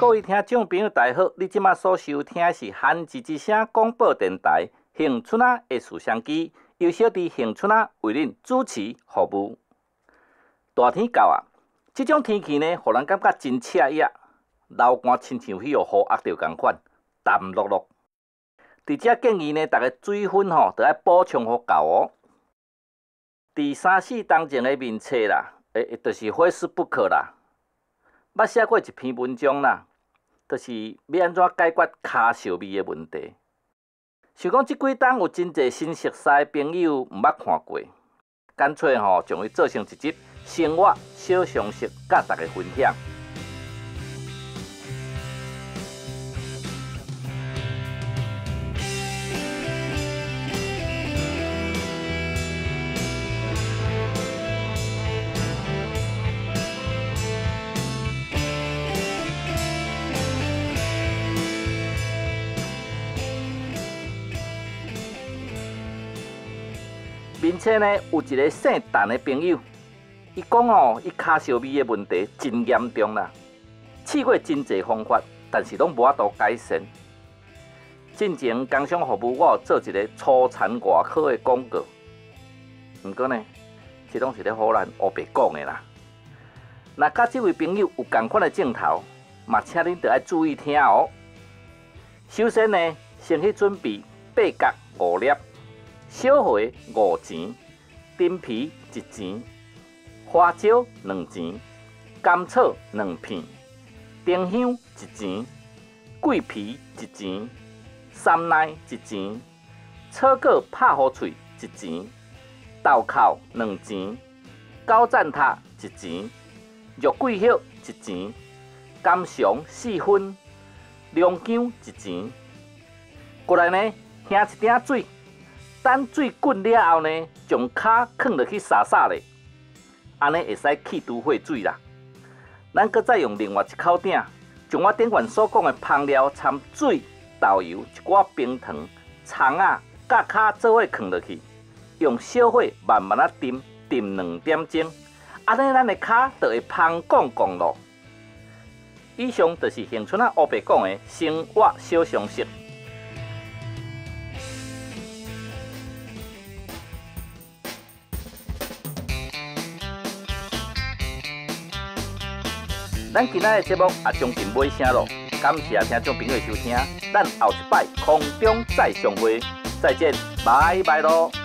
各位聽眾朋友，大家好！你這馬所收聽的是韓字之聲廣播電臺興春仔的攝像機，由小弟興春仔為恁主持服務。大天到啊，這種天氣呢，予人感覺真惻意，流汗親像去予雨壓著仝款，澹漉漉。佇遮建議呢，逐家水分吼，著愛補充予夠哦。佇三四冬前的面冊啦，就是 Facebook 啦。捌寫過一篇文章啦，就是欲按怎解決跤燒味的問題。想講這幾冬有真濟新熟似的朋友毋捌看過，乾脆吼將伊做成一集生活小常識，佮大家分享。面冊呢有一個姓陳的朋友，伊講哦，伊跤燒味的問題真嚴重啦，試過真濟方法，但是攏無法度改善。進前工商服務我有做一個初殘外科的廣告，毋過呢，這攏是咧唬咱烏白講的啦。若佮這位朋友有仝款的症頭，嘛請恁著愛注意聽哦。首先呢，先去準備八角5粒。小茴5錢，陳皮1錢，花椒2錢，甘草2片，丁香1錢，桂皮1錢，山奈1錢，草果拍予碎1錢，豆蔻2錢，九層塔1錢，肉桂葉1錢，甘松4分，龍薑1錢。過來呢，興一鼎水。等水滾了後呢，將跤囥落去灑灑咧，按呢會使去除血水啦。咱閣再用另外一口鼎，將我頂懸所講的香料摻水、豆油、一寡冰糖、蔥仔、佮跤做伙囥落去，用小火慢慢仔炖，炖2點鐘，按呢咱的跤就會芳摃摃咯。以上就是興春仔烏白講的生活小常識。咱今仔的節目也將近尾聲咯，感謝聽眾朋友的收聽，咱後一擺空中再相會，再見，拜拜囉。